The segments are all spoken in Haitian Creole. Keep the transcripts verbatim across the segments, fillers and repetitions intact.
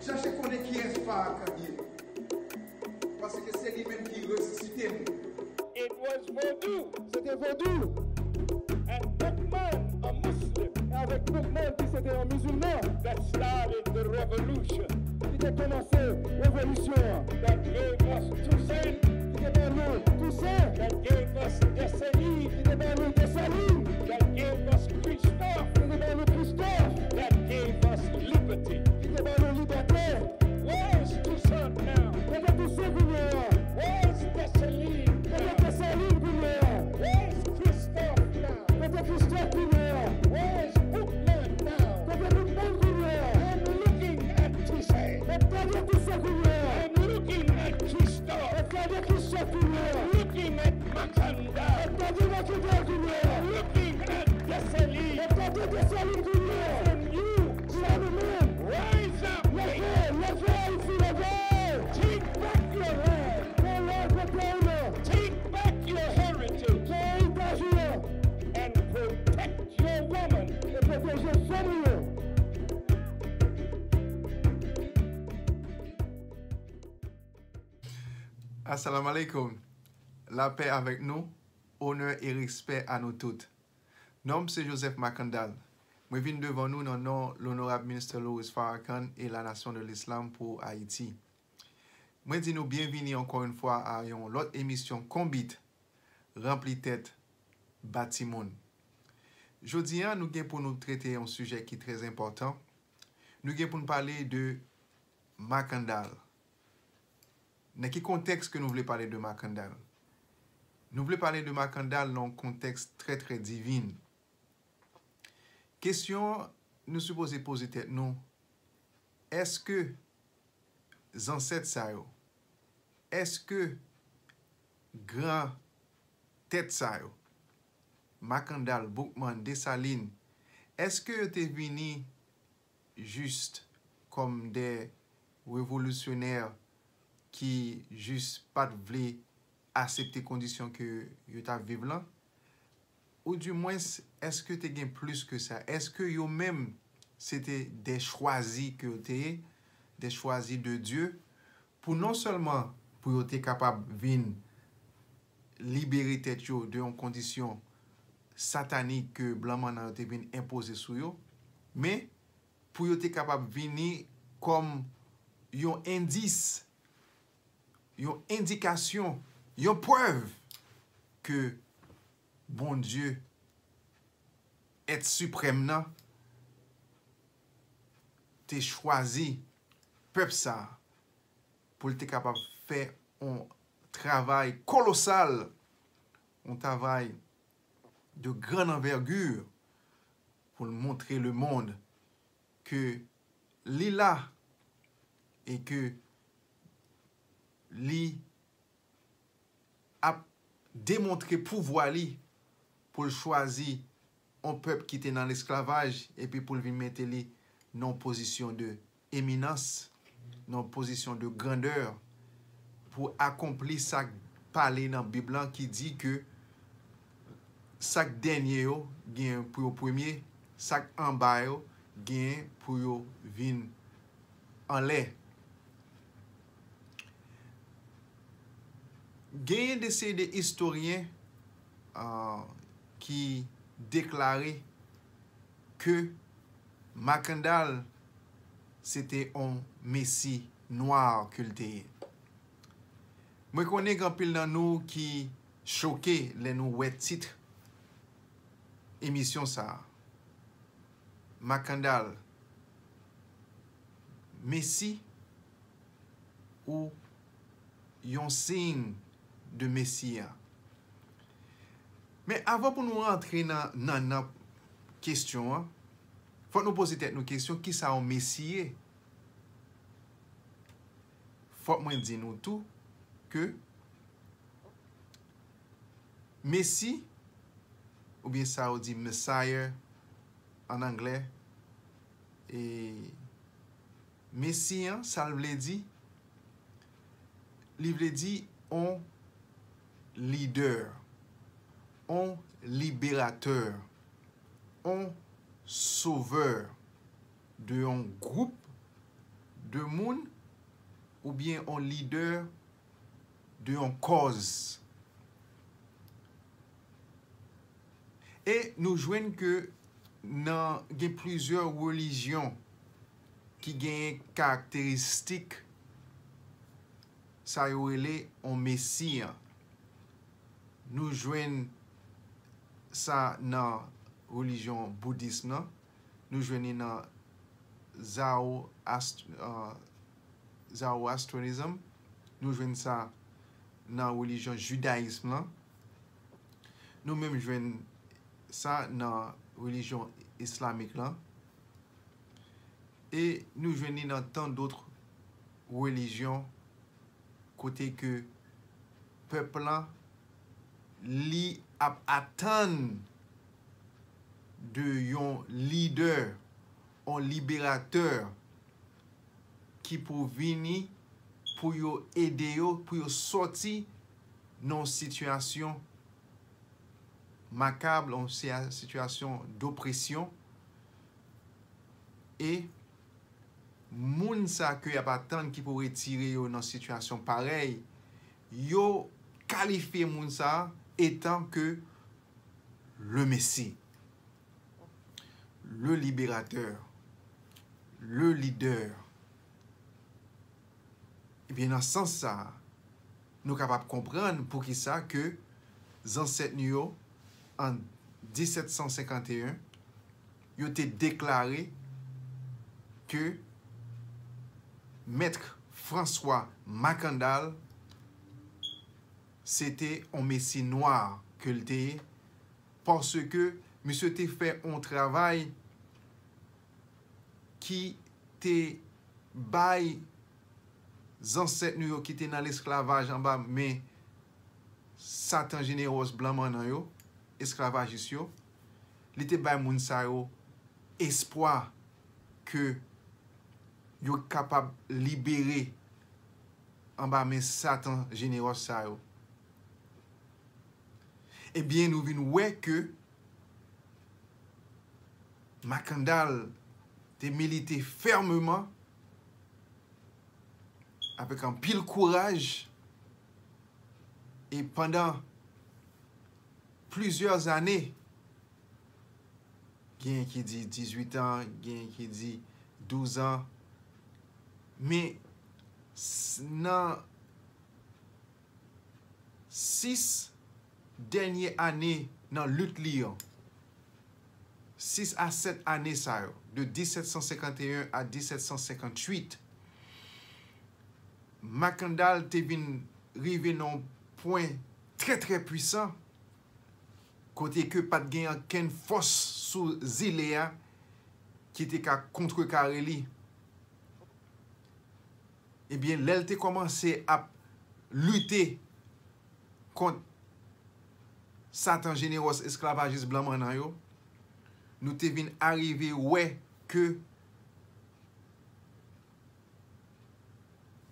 Chache konnen kiyès Farrakhan ye. Paske se li menm ki resisite nou. It was Vodou Se te vodou. and Boukman, a Muslim, E avèk Boukman ki se te yon mizilman that started the revolution, ki te kòmanse revolisyon an. that gave us Toussaint, Ki te ban nou Tousen. that gave us Dessalines, Ki te ban nou Desalin. that gave us Christophe, Ki te ban nou Kristòf. that gave us liberty. Ki te ban nou libète. Where is Toussaint now? Kote Tousen kounye a? Where is Dessalines Kote now? Desalin kounye a? Where is Christophe now? Kote Kristòf kounye a? Where is Boukman now? Kote Boukman kounye a? I'm looking at Toussaint. Mwen gade Tousen kounye a? I'm looking at Christophe. Mwen gade Kristòf kounye a? Looking at Makandal. Mwen gade Makandal kounye a? Looking at Dessalines. Mwen gade Desalin kounye a? And you Kisa nou menm? rise up. Leve, leve Ayiti, leve! Take back your land. Pran laj pou peyi nou! Take back your heritage. Pran eritaj nou an! And protect your woman. E pwoteje fanm nou yo! Assalamu alaikum. Lapè avèk nou, onè e respè a nou tout. Non m se Joseph Makandal. Mwen vin devan nou nan non Lonorab Minister Louis Farrakhan e la Nation de l'Islam pou Ayiti. Mwen di nou byenvini ankò yon fwa a yon lòt emisyon Konbit, Ranpli Tèt, Bati Moun. Jodi a, nou gen pou nou trete yon sijè ki trè enpòtan. Nou gen pou nou pale de Makandal. Nan ki kontèks ke nou vle pale de Makandal? Nou vle pale de Makandal nan yon kontèks trè trè divin. Kesyon nou sipoze poze tèt nou, èske zansèt sa yo, èske gran tèt sa yo, Makandal, Boukman, Desalin, èske yo te vini jis kòm de revolisyonè ki jis pa t vle aksepte kondisyon ke yo t ap viv lan? Oudimwens, èske te gen plis ke sa? Èske yo menm se te de chwazi ke yo te ye, de chwazi de Dye, pou non sèlman pou yo te kapab vin libere tèt yo de yon kondisyon satanik ke blan mannan yo te vin enpoze sou yo, men pou yo te kapab vini kòm yon endis, yon endikasyon, yon prèv ke Bondye, Èt Siprèm nan, te chwazi pèp sa a pou l te kapab fè yon travay kolosal, yon travay de grande envergure pou l montre lemonn ke li la e ke li ap demontre pouvwa li pou l chwazi yon pèp ki te nan lesklavaj epi pou l vin mete li nan yon pozisyon de eminans, nan yon pozisyon de grandè pou akonpli sa k pale nan Bib lan ki di ke sa k dènye yo gen pou yo premye, sa k anba yo gen pou yo vin anlè. Genyen de seri de istoryen ki deklare ke Makandal se te yon mesi nwa ke l te ye. Mwen konnen gen anpil nan nou ki choke lè nou wè tit emisyon sa a. Makandal, Mesi ou yon siy de Mesi a. Men avan pou nou rantre nan nannan kesyon an, fòk nou poze tèt nou kesyon, kisa yon Mesi ye? Fòk mwen di nou tou ke Mesi, oubyen sa yo di Messiah an anglè, e Mesi an, sa l vle di? Li vle di on lidè, on liberatè, on sovè de yon gwoup de moun oubyen yon lidè de yon kòz. E nou jwenn ke nan gen plizyè relijyon ki genyen karakteristik sa yo rele yon mesi an. Nou jwenn sa nan relijyon boudism nan, nou jwenn li nan Zoroast- uh, Zoroastrianism, nou jwenn sa nan relijyon jidayism lan, nou menm jwenn sa nan relijyon islamik lan, e nou jwenn li nan tan dòt relijyon kote ke pèp lan li ap atann de yon lidè, yon liberatè ki pou vini pou yo ede yo, pou yo sòti nan yon sitiyasyon makab, yon sitiyasyon dopresyon. E moun sa ke y ap atann ki pou retire yo nan sitiyasyon parèy, yo kalifye moun sa etan ke le Messie, le libérateur, le leader. Ebyen, nan sans sa, nou kapab konprann poukisa ke zansèt nou yo, an disèt san senkanteyen, yo te deklare ke Mèt François Makandal se te yon mesi nwa ke l te ye, paske misye te fè yon travay ki te bay zansèt nou yo ki te nan lesklavaj anba men Satan Jenewòs blan mannan yo, esklavajis yo, li te bay moun sa yo espwa ke yo kapab libere anba men Satan Jenewòs sa yo. Ebyen, nou vin wè ke Makandal te milite fèmeman, avèk anpil kouraj, e pandan plizyè ane, genyen ki di dizuit an, genyen ki di douz an, men s- nan sis dènye ane nan lit li an, sis a sèt ane sa yo, de disèt san senkanteyen a disèt san senkantuit, Makandal te vin rive nan yon pwen trè, trè pwisan, kote ke pa t gen okenn fòs sou zile a ki te ka kontrekare li. Ebyen, lè l te kòmanse ap lite kont Satan Jenewòs esklavajis blan mannan yo, nou te vin arive wè ke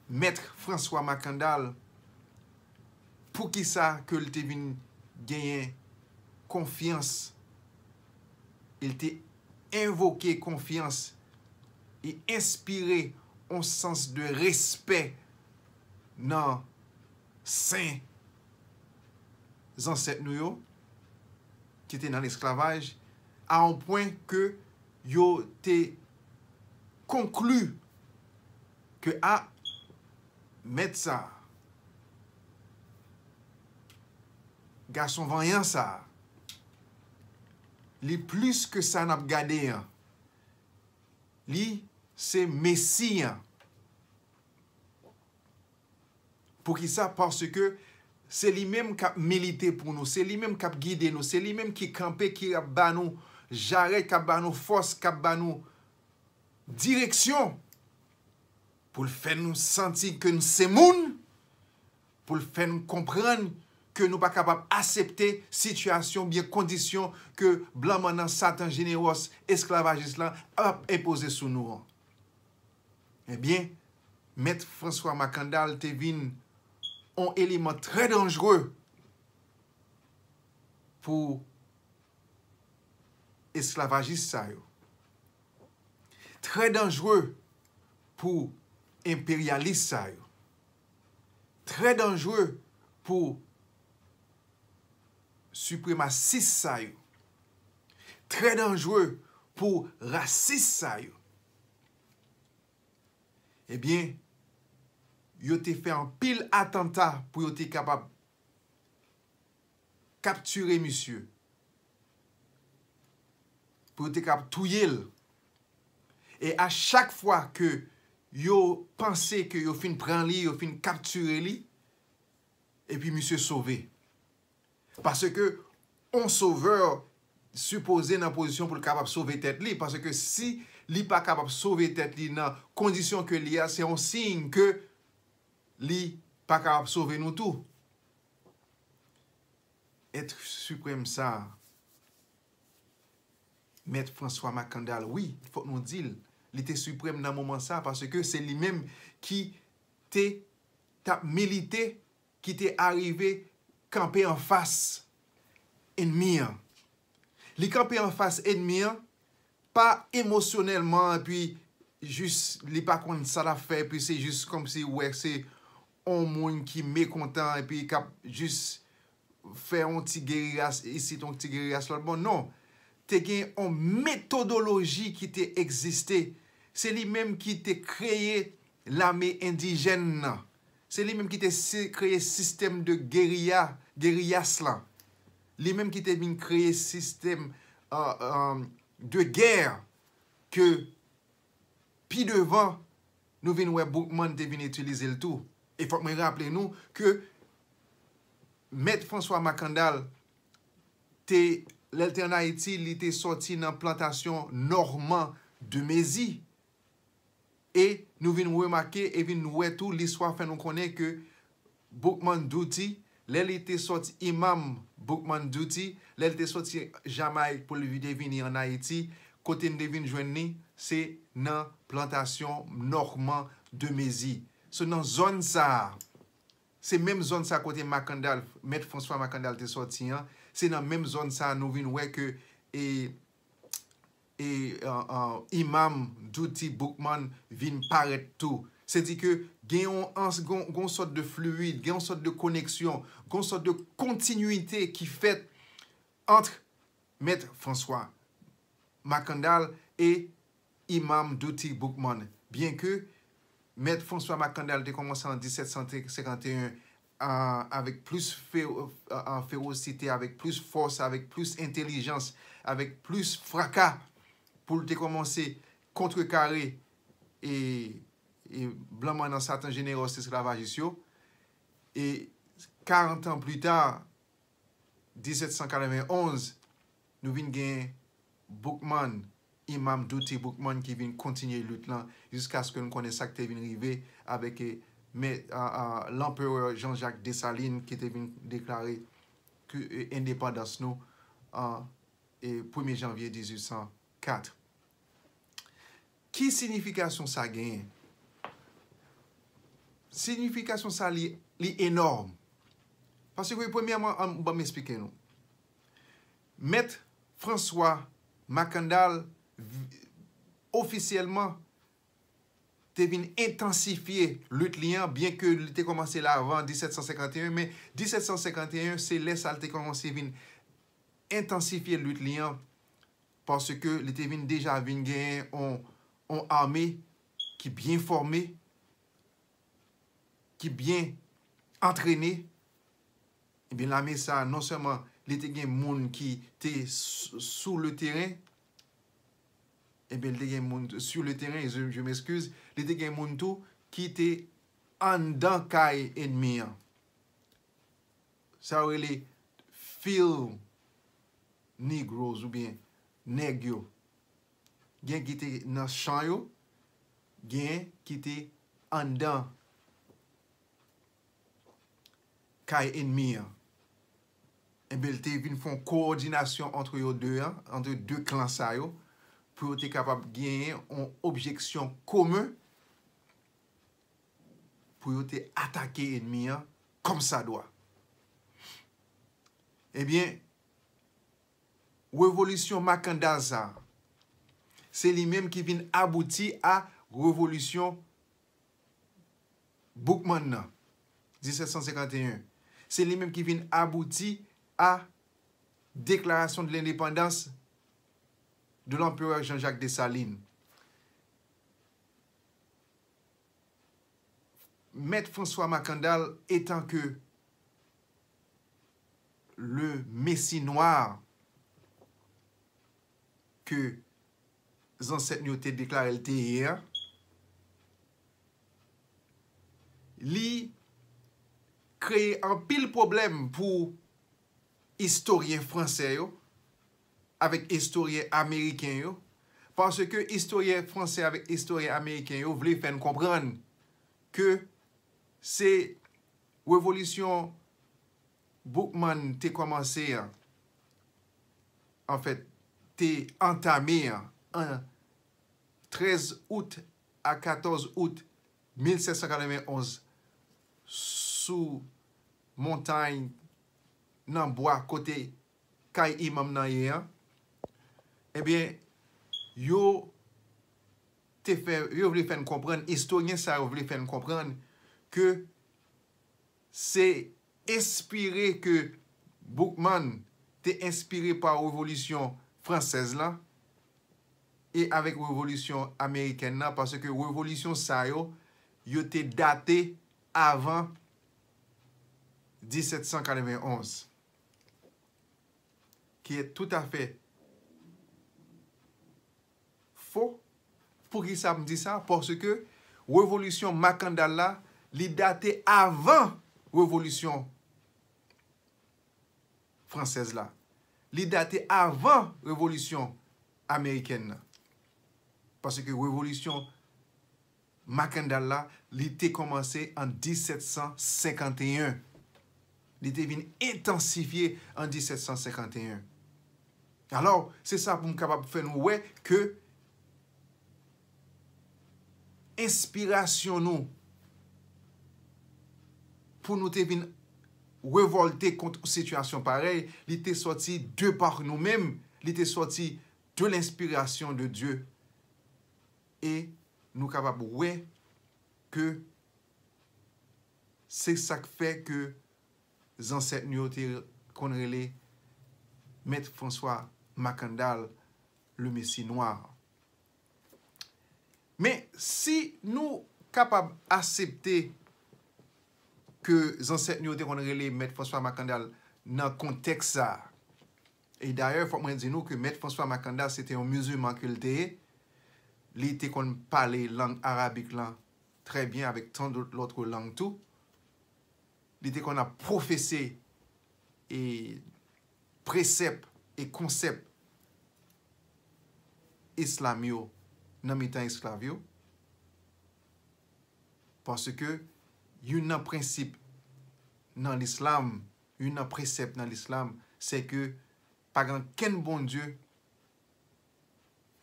Mèt François Makandal, poukisa ke l te vin genyen konfyans, e l te envoke konfyans e enspire yon sans de respè nan sen zansèt nou yo ki te nan lesklavaj, a yon pwen ke yo te konkli ke a mèt sa, gason vanyan sa, li plis ke sa n ap gade an. Li se Mesi an. Poukisa? Paske se li menm k ap milite pou nou, se li menm k ap gide nou, se li menm ki kanpe, ki ap ba nou jarèt, k ap ba nou fòs, k ap ba nou direksyon pou l fè nou santi ke n se moun, pou l fè n konprann ke nou pa kapab aksepte sitiyasyon oubyen kondisyon ke blan mannan Satan Jenewòs esklavajis lan ap enpoze sou nou an. Ebyen, Mèt François Makandal te vin yon eleman trè danjre pou esklavajis sa yo. Trè danjre pou enperyalis sa yo, trè danjre pou sipremasis sa yo, trè danjre pou rasis sa yo. Ebyen, yo te fè anpil atanta pou yo te kapab kaptire misye, pou yo te kapab touye l. E a chak fwa ke yo panse ke yo fin pran li, yo fin kaptire li, epi misye sove. Paske yon sovè sipoze nan pozisyon pou l kapab sove tèt li. Paske si li pa kapab sove tèt li nan kondisyon ke li a, se yon siy ke li pa kapab sove nou tou. Èt siprèm sa, Mèt François Makandal, wi, fòk nou di l, li te siprèm nan moman sa, paske se li menm ki te t ap milite, ki te arive kanpe anfas ènmi an. Li kanpe anfas ènmi an, pa emosyonèlman, epi jis li pa konn sa l ap fè, epi se jis kòmsi ou wè se yon moun ki mekontan, epi k ap jis fè yon ti geriras isit, yon ti geriras lòt bò. Non. Te gen yon metodoloji ki te egziste. Se li menm ki te kreye lame endijèn nan. Se li menm ki te si- kreye sistèm de geriya, geriyas lan. Li menm ki te vin kreye sistèm, euh, euh, de gè ke pi devan, nou vin wè Boukman te vin itilize l tou. E fòk mwen raple nou ke Mèt François Makandal te, lè l te ann Ayiti, li te sòti nan plantasyon Nòman de Mezi. E nou vin remake e vin wè tou, listwa fè nou konnen ke Boukman Dutty, lè li te sòti, Imam Boukman Dutty, lè li te sòti Jamayik pou li te vini ann Ayiti, kote n te vin jwenn li, se nan plantasyon Nòman de Mezi. So, nan zòn sa a, se menm zòn sa kote Makandal, Mèt François Makandal te sòti an, se nan menm zòn sa a nou vin wè ke, e, e, euh, euh, Imam Dutty Boukman vin parèt tou. Se di ke gen yon, gen yon sòt de fluid, gen yon sòt de koneksyon, gen yon sòt de kontinwite ki fèt ant Mèt François Makandal e Imam Dutty Boukman. Byenke Mèt François Makandal te kòmanse an disèt san senkanteyen, a, avèk plis fe- a, a, ferosite, avèk plis fòs, avèk plis entèlijans, avèk plis fraka pou l te kòmanse kontrekare e, e blan mannan satan jeneros esklavajis yo. E karant an pli ta, disèt san katrevenn onz, nou vin gen Boukman, Imam Dutty Boukman ki vin kontinye lit lan jiskaske nou konnen sa k te vin rive avèk, e, men, a, a, Lanperè Jean-Jacques Dessalines ki te vin deklare ke, e, endepandans nou an, e, premye janvye dizuit san kat. Ki siyifikasyon sa genyen? Siyifikasyon sa li, li enòm. Paske, premyèman, an, ban m esplike nou. Mèt François Makandal vi- ofisyèlman te vin entansifye lit li an, byenke li te kòmanse l avan disèt san senkanteyen, men disèt san senkanteyen, se lè sa l te kòmanse vin entansifye lit li an, paske li te vin deja vin genyen on, on ame ki byen fòme, ki byen antrene. Ebyen, lame sa, non sèlman li te gen moun ki te sou, sou le teren, ebyen, li te gen moun sur le terrain, je, je m'excuse, li te gen moun tou ki te anndan kay ènmi an. Sa yo rele field negroes oubyen nèg yo. Gen ki te nan chan yo, gen ki te anndan kay ènmi an. Ebyen, l te vin fè yon kowòdinasyon ant yo de an, ant de klan sa yo, pou yo te kapab genyen yon objeksyon komen, pou yo te atake ènmi an kòmsadwa. Ebyen, revolisyon Makandal sa, se li menm ki vin abouti a revolisyon Boukman nan, disèt san senkanteyen. Se li menm ki vin abouti a Déclaration de l'Indépendance de l'Empereur Jean-Jacques Dessalines. Mèt François Makandal, etan ke le Messie noir ke zansèt nou yo te deklare l te ye a, li kreye anpil pwoblèm pou istoryen fransè yo avèk istoryen ameriken yo, paske istoryen fransè avèk istoryen ameriken yo vle fè n konprann ke se revolisyon Boukman te kòmanse an, anfèt, te antame an, an trèz out a katòz out mil sèt san katrevenn onz sou montay nan bwa kote kay imam nan ye an, ebyen, yo te fè, yo vle fè n konprann, istoryen sa yo vle fè n konprann ke se enspire ke Boukman te enspire pa revolisyon fransèz la e avèk revolisyon amerikèn nan, paske revolisyon sa yo, yo te date avan disèt san katrevenn onz, ki est tout à fait fo. Poukisa m di sa? Paske revolisyon Makandal la, li date avan revolisyon fransèz la. Li date avan revolisyon amerikèn nan. Paske revolisyon Makandal la, li te kòmanse an disèt san senkanteyen. Li te vin entansifye an disèt san senkanteyen. Alò, se sa pou m kapab fè nou wè ke enspirasyon nou pou nou te vin revòlte kont sitiyasyon parèy, li te sòti de pa nou menm, li te sòti de l'inspiration de Dieu. E nou kapab wè ke se sa k fè ke zansèt nou yo te konn rele Mèt François Makandal, le Messie noir. Men, si nou kapab aksepte ke zansèt nou yo te konn rele Mèt François Makandal nan kontèks sa a, e dayè, fòk mwen di nou ke Mèt François Makandal, se te yon mizilman ke l te ye. Li te konn pale lang arabik lan trè byen avèk tant d'autres langues tou. Li te konn ap pwofese e presèp e konsèp islam yo nan mitan esklav yo. Paske youn nan prensip nan lislam, youn nan presèp nan lislam, se ke pa gen kenn Bondye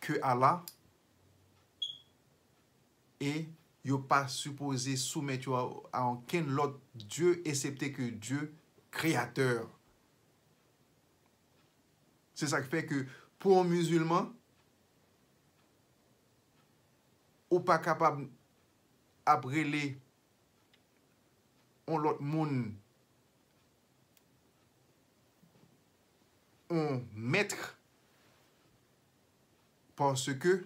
ke Allah, e yo pa sipoze soumèt yo a, a okenn lòt dye, eksepte ke Dye kreyatè. Se sa k fè ke pou yon mizilman, ou pa kapab ap rele yon lòt moun yon mèt, paske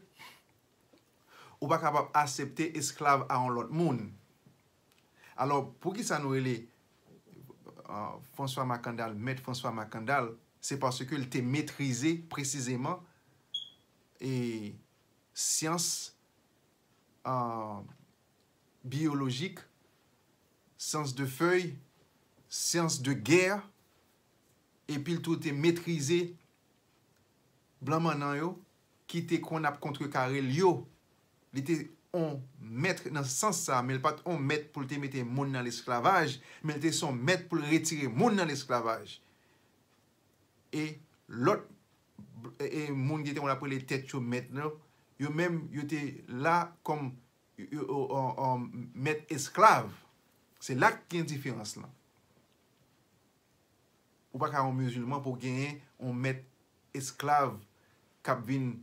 ou pa kapab aksepte esklav a yon lòt moun. Alò, poukisa nou rele, euh, François Makandal, Mèt François Makandal? Se paske l te metrize presizeman e syans, euh, biyolojik, syans de fèy, syans de gè, epi l tou te metrize blan mannan yo ki te konn ap kontrekare l yo. Li te on mèt nan sans sa, men l pa t on mèt pou l te mete moun nan lesklavaj, men l te son mèt pou l retire moun nan lesklavaj. E lòt, e, e moun ki te konn ap rele tèt yo mèt yo, yo menm, yo te la kòm yo, yo, o, o, o, mèt esklav. Se la k gen diferans lan. Ou pa ka yon mizilman pou w genyen yon mèt esklav k ap vin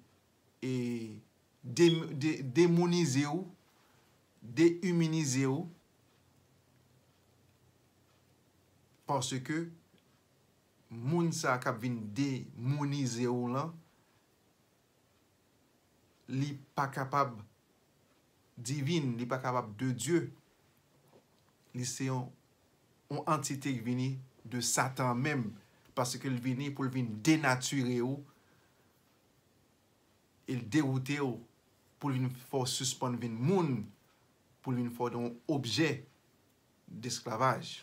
e de, de, demounize w, deiminize w, Paske moun sa k ap vin demounize w lan, li pa kapab divin, li pa kapab de Dye. Li se yon, yon antite ki vini de Satan menm, paske l vini pou l vin denatire w, e l dewoute w, pou l vin fè w sispann vin moun, pou l vin fè w yon objè desklavaj.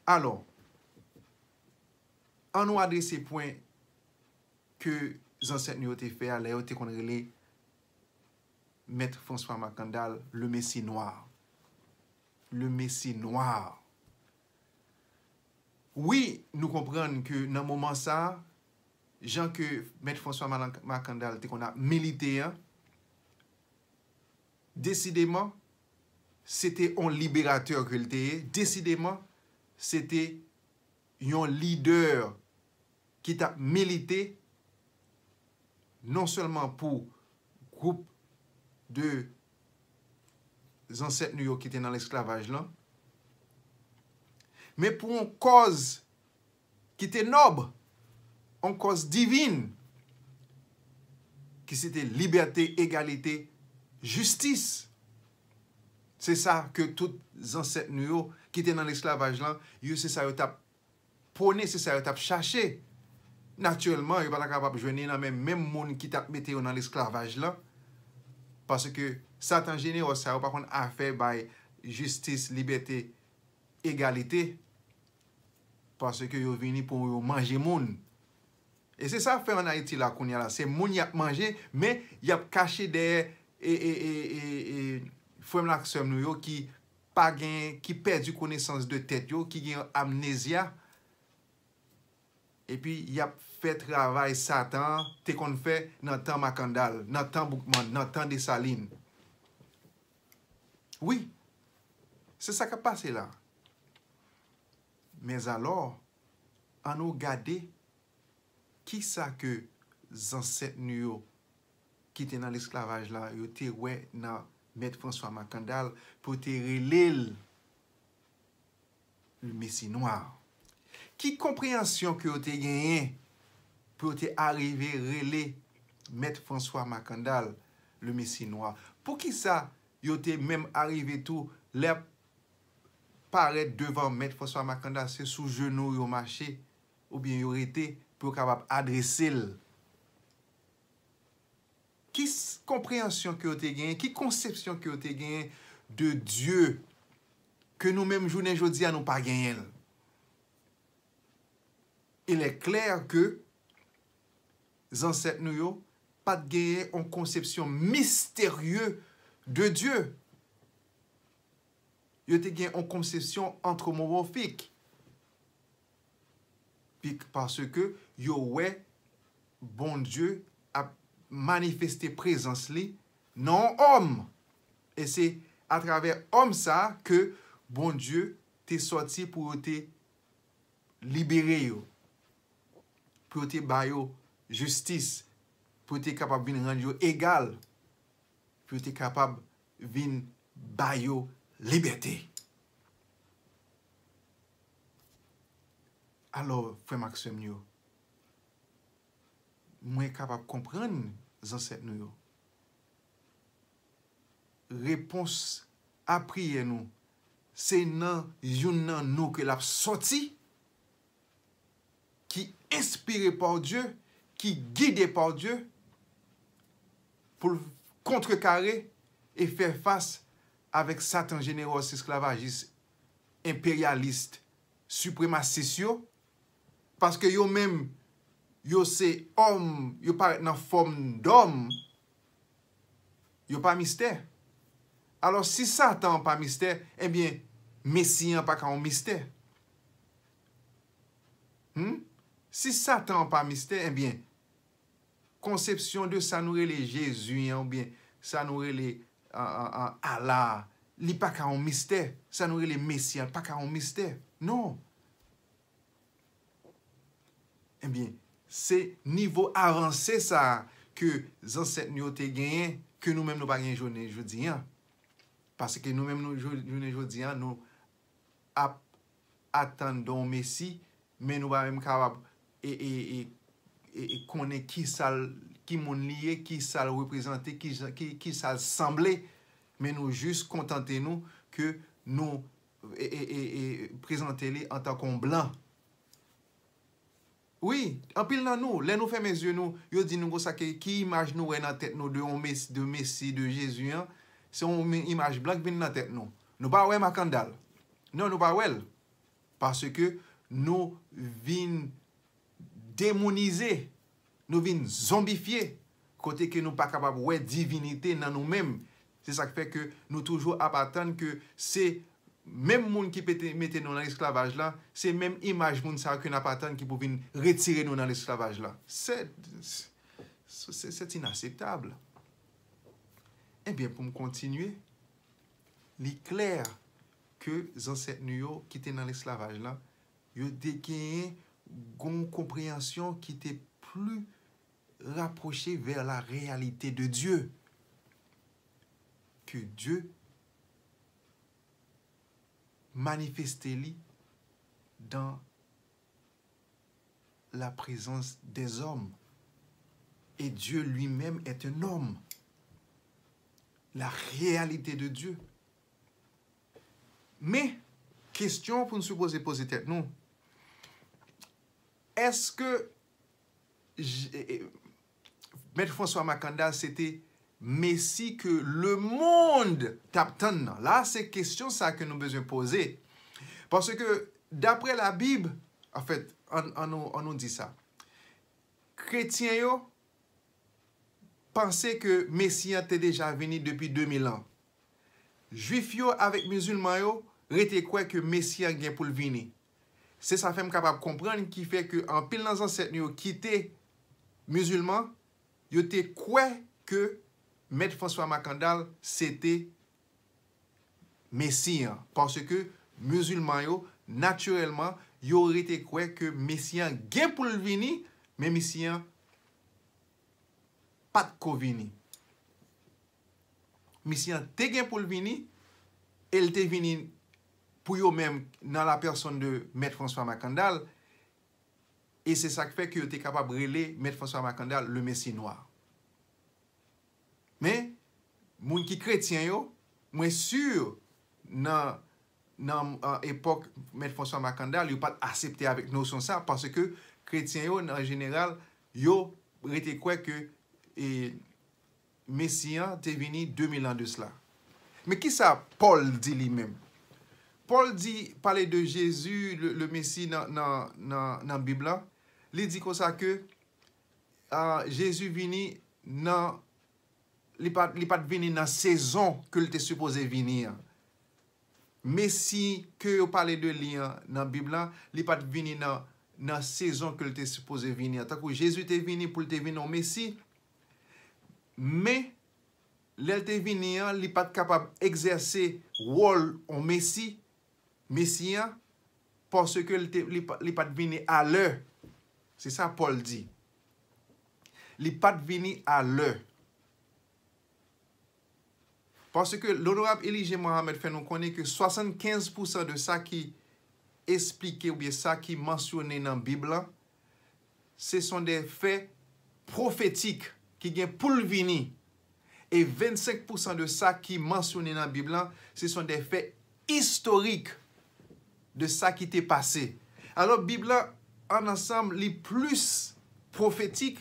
Alò, ann nou adrese pwen ke zansèt nou yo te fè a lè yo te konn rele Mèt François Makandal le Messie noir. Le Messie noir. Wi, nou konprann ke nan moman sa a, jan ke Mèt François Malan- Makandal te konn ap milite an, desideman, se te yon liberatè ke l te ye. Desideman, se te yon lidè ki t ap milite non sèlman pou gwoup de zansèt nou yo ki te nan lesklavaj lan, men pou yon kòz ki te nòb, yon kòz divin, ki se te libète, egalite, jistis. Se sa ke tout zansèt nou yo ki te nan lesklavaj lan, yo se sa yo t ap pwone, se sa yo t ap chache. Natirèlman, yo pa ta kapab jwenn li nan men menm moun ki t ap mete yo nan lesklavaj lan. Paske Satan jenewòs sa yo pa konn afè bay jistis, libète, egalite. Paske yo vini pou yo manje moun. E se sa fè ann Ayiti la kounye a la. Se moun y ap manje, men y ap kache dèyè e, e, e, e, e, frè m ak sè m nou yo ki pa gen, ki pèdi konesans de tèt yo, ki gen amnezya, epi y ap fè travay Satan an te konn fè nan tan Makandal, nan tan Boukman, nan tan Desalin. Wi, se sa k ap pase la. Mèzalò, ann nou gade kisa ke zansèt nou yo ki te nan lesklavaj la, yo te wè nan Mèt François Makandal pou te rele l le Messie noir. Ki konpreyansyon ke yo te genyen pou yo te arive rele Mèt François Makandal le Messie noir? Poukisa yo te menm arive tou, lè y ap parèt devan Mèt François Makandal, se sou jenou yo mache, oubyen yo rete pou yo kapab adrese l? Ki s- konpreyansyon ke yo te genyen, ki konsepsyon ke yo te genyen de Dye ke nou menm jounen jodi a nou pa genyen l? Il est clair que zansèt nou yo pa t genyen yon konsepsyon misterye de Dye. Yo te gen yon konsepsyon antwopomòfik. Pi- Paske yo wè Bondye ap manifeste prezans li nan yon òm. E se atravè òm sa a ke Bondye te sòti pou yo te libere yo, pou yo te ba yo jistis, pou yo te kapab vin rann yo egal, pou yo te kapab vin ba yo libète. Alò, frè m ak sè m yo, mwen kapab konprann zansèt nou yo. Repons a priyè nou, se nan youn nan nou ke l ap sòti, ki enspire pa Dye, ki gide pa Dye, pou l kontrekare e fè fas avèk Satan jenewòs, esklavajis, enperyalis, sipremasis yo, paske yo menm, yo se òm, yo parèt nan fòm dòm, yo pa mistè. Alò, si Satan an pa mistè, ebyen, Mesi an pa ka yon mistè. Hmm? Si Satan an pa mistè, ebyen, konsepsyon de sa nou rele Jezi an, oubyen sa nou rele, an, an, an, Allah, li pa ka yon mistè. Sa nou rele Mesi an, pa ka yon mistè. Non. Ebyen, se nivo avanse sa a ke zansèt nou yo te genyen, ke nou menm nou pa genyen jounen jodi an. Paske nou menm nou jou- jounen jodi an, nou ap atann de yon Mesi, men nou pa menm kapab e, e, e, e, e konnen ki sa l, ki moun li ye, ki sa l reprezante, ki jan, ki, ki sa l sanble, men nou jis kontante nou ke nou e, e, e, e, prezante li antanke yon blan. Wi, anpil nan nou, lè nou fèmen zye nou, yo di nou konsa ke ki imaj nou wè nan tèt nou de yon Mesi, de Mesi, de Jezi an, se yon mi- imaj blan k vin nan tèt nou. Nou pa wè Makandal. Non, nou pa wè l. Paske nou vin demounize, nou vin zonbifye, kote ke nou pa kapab wè divinite nan nou menm. Se sa k fè ke nou toujou ap atann ke se menm moun ki pete- mete nou nan lesklavaj la, se menm imaj moun sa yo ke n ap atann ki pou vin retire nou nan lesklavaj la. Se, se, se, c'est inacceptable. Ebyen, pou m kontinye, li klè ke zansèt nou yo ki te nan lesklavaj la, yo te genyen yon konpreyansyon ki te pli rapwoche vers la réalité de Dieu. Ke Dye manifeste li dans la présence des hommes. Et Dieu lui-même est un homme. La réalité de Dieu. Men, kesyon pou n sipoze poze tèt nou, èske J- e- e- Mèt François Makandal se te Mesi ke lemonn t ap tann nan? La, se kesyon sa ke nou bezwen poze. Paske, daprè Labib, anfèt, an, an nou, an nou di sa, kretyen yo panse ke Mesi an te deja vini depi de mil an. Jwif yo avèk mizilman yo rete kwè ke Mesi an gen pou l vini. Se sa fè m kapab konprann ki fè ke anpil nan zansèt nou yo ki te mizilman, yo te kwè ke Mèt François Makandal se te Mesi an. Paske mizilman yo, natirèlman, yo rete kwè ke Mesi an gen pou l vini, men Mesi an pa t ko vini. Mesi an te gen pou l vini, e l te vini pou yo menm nan la personne de Mèt François Makandal, e se sa k fè ke yo te kapab rele Mèt François Makandal le Messie noir. Men, moun ki kretyen yo, mwen si nan, nan, an, epòk Mèt François Makandal, yo pa t aksepte avèk nosyon sa, paske kretyen yo, an jeneral, yo rete kwè ke, e, Mesi an te vini de mil an de sila. Men kisa Pòl di li menm? Pòl di, pale de Jezi, le, le Mesi nan, nan, nan, nan Bib la. Li di konsa ke, a, Jezi vini nan, li pa, li pa t vini nan sezon ke l te sipoze vini an. Mesi ke yo pale de li an nan Bib la, li pa t vini nan, nan sezon ke l te sipoze vini an. Tankou Jezi te vini pou l te vin yon Mesi, men lè l te vini an, li pa t kapab egzèse wòl yon Mesi, Mesi an, paske l te, li pa, li pa t vini a lè. Se sa Pòl di. Li pa t vini a lè. Paske Onorab Elijah Muhammad fè nou konnen ke swasannkenz pousan de sa ki esplike oubyen sa ki mansyone nan Bib la, ce sont des faits prophétiques ki gen pou l vini. E vennsenk pousan de sa ki mansyone nan Bib la, ce sont des faits historiques de sa ki te pase. Alò, Bib la, an ansanm, li plis pwofetik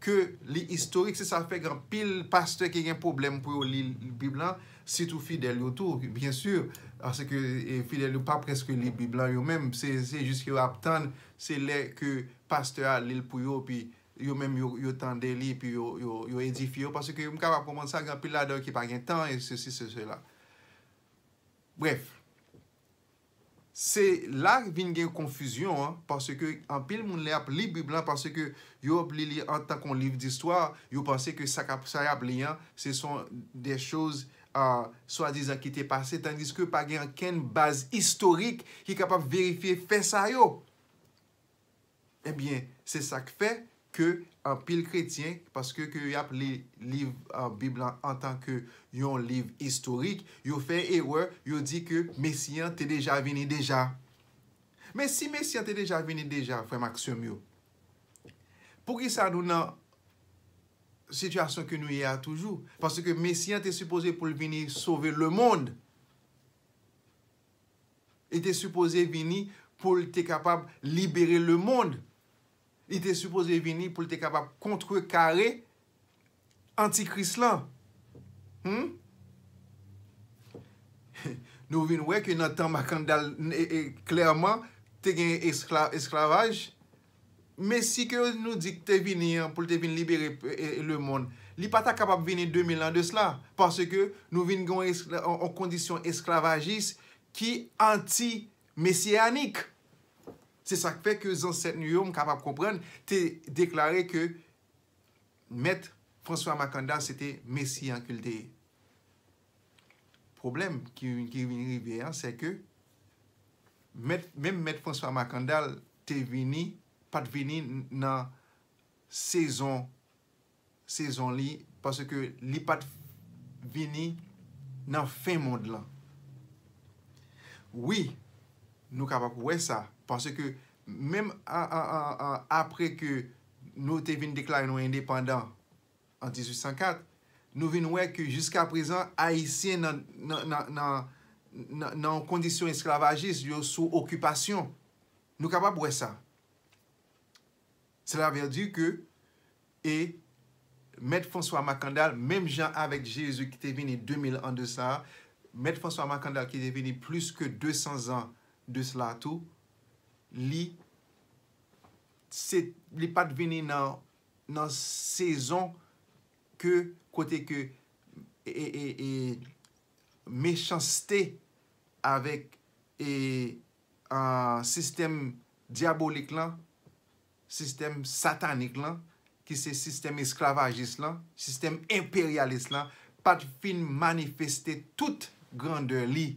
ke li istorik. Se sa fè gen anpil pastè ki gen pwoblèm pou yo li Bib la, sitou fidèl yo tou, byen si, paske, e, fidèl yo pa prèske li Bib la yo menm. Se, se jis ke yo ap tann, se lè ke pastè a li l pou yo, epi yo menm yo, yo tande li, epi yo, yo, yo edifye yo, paske m kapab konprann sa, gen anpil ladan yo ki pa gen tan, e sesi, se sela. Brèf, se la vin gen konfizyon an, paske anpil moun lè y ap li Bib lan, paske yo ap li li antanke yon liv distwa, yo panse ke sa k ap, sa y ap li an, se son de choz, a, swadizan ki te pase, tandiske pa gen okenn baz istorik ki kapab verifye fè sa yo. Ebyen, se sa k fè ke anpil kretyen, paske ke y ap li liv, a, Bib lan antanke yon liv istorik, yo fè erè, yo di ke Mesi an te deja vini deja. Men si Mesi an te deja vini deja, frè m ak sè m yo, poukisa nou nan sitiyasyon ke nou ye a toujou? Paske Mesi an te sipoze pou l vini sove lemonn. Li te sipoze vini pou l te kapab libere lemonn. Li te sipoze vini pou l te kapab kontrekare antikris lan. Hmm? Nou vin wè ke nan tan Makandal, e, e, klèman, te gen eskla-, esklavaj. Mesi ke nou di k te vini an pou l te vin libere, e, e, lemonn, li pa ta kapab vini de mil an de sla, paske nou vin gen yon eskla-, yon, yon kondisyon esklavajis ki anti-mesyanik. Se sa k fè ke zansèt nou yo, m kapab konprann, te deklare ke Mèt François Makandal se te Mesi an ke l te ye. Pwoblèm ki, ki vin rive an, se ke mèt, menm Mèt François Makandal te vini, pa t vini nan sezon, sezon li, paske li pa t vini nan fen mond lan. Wi, nou kapab wè sa, paske menm a, a, a, a, apre ke nou te vin deklare nou endepandan an dizuit san kat, nou vin wè ke jiska prezan, Ayisyen nan, nan, nan, nan, nan, nan yon kondisyon esklavajis, yo sou okipasyon. Nou kapab wè sa. Cela veut dire que, e, Mèt François Makandal, menm jan avèk Jezi ki te vini de mil an de sa, Mèt François Makandal ki te vini plis ke de san zan de sla tou, li, se, li pa t vini nan, nan sezon ke kote ke, e, e, e, e, mechanste avèk, e, a, sistèm dyabolik lan, sistèm satanik lan, ki se sistèm esklavajis lan, sistèm enperyalis lan, pa t fin manifeste tout grandè li.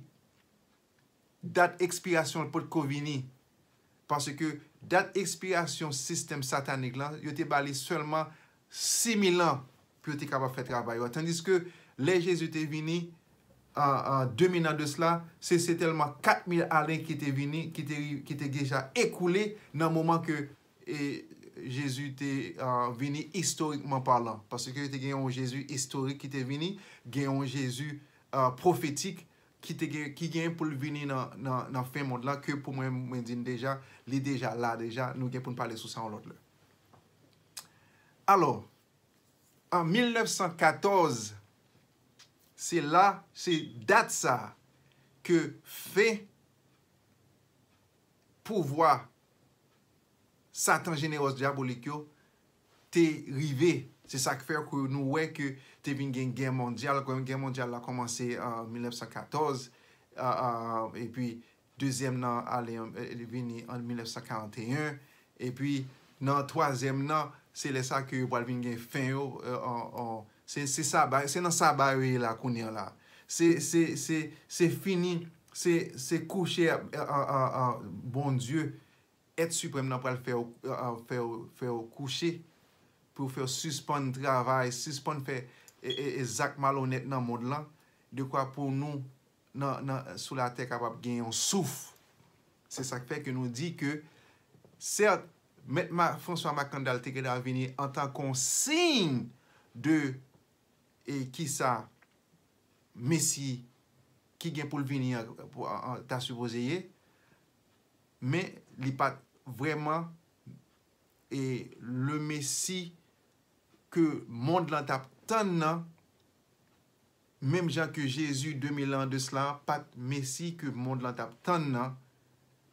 Dat ekspirasyon l potko vini. Paske dat ekspirasyon sistèm satanik lan, yo te ba li sèlman sis mil an pou yo te kapab fè travay yo. Tandiske lè Jezi te vini, an, an de mil an de sla, se, se sèlman kat mil ane ki te vini, ki te, ki te deja ekoule nan moman ke, e, Jezi te, a, vini istorikman palan. Paske te gen yon Jezi istorik ki te vini, gen yon Jezi, a, pwofetik ki te gen, ki gen pou l vini nan, nan, nan fen mond lan, ke pou mwen, mwen di n deja, li deja la deja, nou gen pou n pale sou sa yon lòt lè. Alò, an mil nèf san katòz, se la, se dat sa ke fen pouvwa Satan jenewòs dyabolik yo te rive. Se sa k fè ke nou wè ke te vin gen gè mondyal. Gè mondyal la kòmanse an mil nèf san katòz, a, a, epi dezyèm nan ale an, e, li vini an mil nèf san karanteyen, epi nan twazyèm nan, se lè sa ke yo pral vin gen fen yo, e, an, an, se, se saba, se nan saba yo ye la kounye an la. Se, se, se, se fini, se, se kouche, a, a, a, a, Bondye, èt siprèm nan pral fè w, a, a, fè w, fè w kouche, pou fè w sispann travay, sispann fè, e, e, e, zak malonèt nan mond lan, dekwa pou nou, nan, nan, sou latè kapab gen yon souf. Se sa k fè ke nou di ke, sèt, Mèt Ma-, François Makandal te gentan vini antanke yon siy de, e, kisa Mesi ki gen pou l vini an, pou, an, an, ta sipoze ye, men li pa t vrèman, e, le Mesi ke mond lan t ap tann nan, menm jan ke Jezi de mil an de sla pa t Mesi ke mond lan t ap tann nan,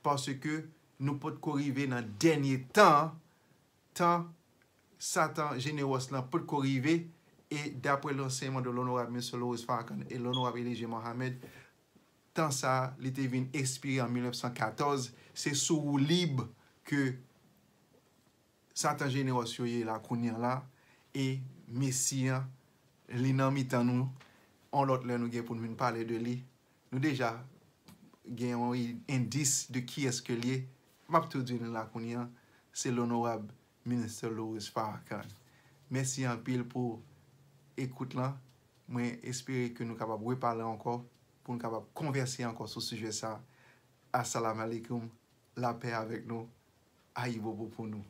paske nou potko rive nan dènye tan an, tan Satan jenewòs lan potko rive, e daprè lansèyman de l'honorable Mister Louis Farrakhan e l'honorable Elijah Muhammad, tan sa a, li te vin ekspire an mil nèf san katòz, se sou woulib ke Satan jenewòs yo ye la kounye an la, e Mesi an, li nan mitan nou, on lòt lè nou gen pou n vin pale de li. Nou deja gen yon i-, endis de kiyès ke l ye. M ap tou di nou la kounye an, se l'honorable Minister Louis Farrakhan. Mèsi anpil pou ekout lan. Mwen espere ke nou kapab repale ankò, pou nou kapab konvèse ankò sou sijè sa. Assalamu alaikum. lapè avèk nou. Ayibobo pou nou.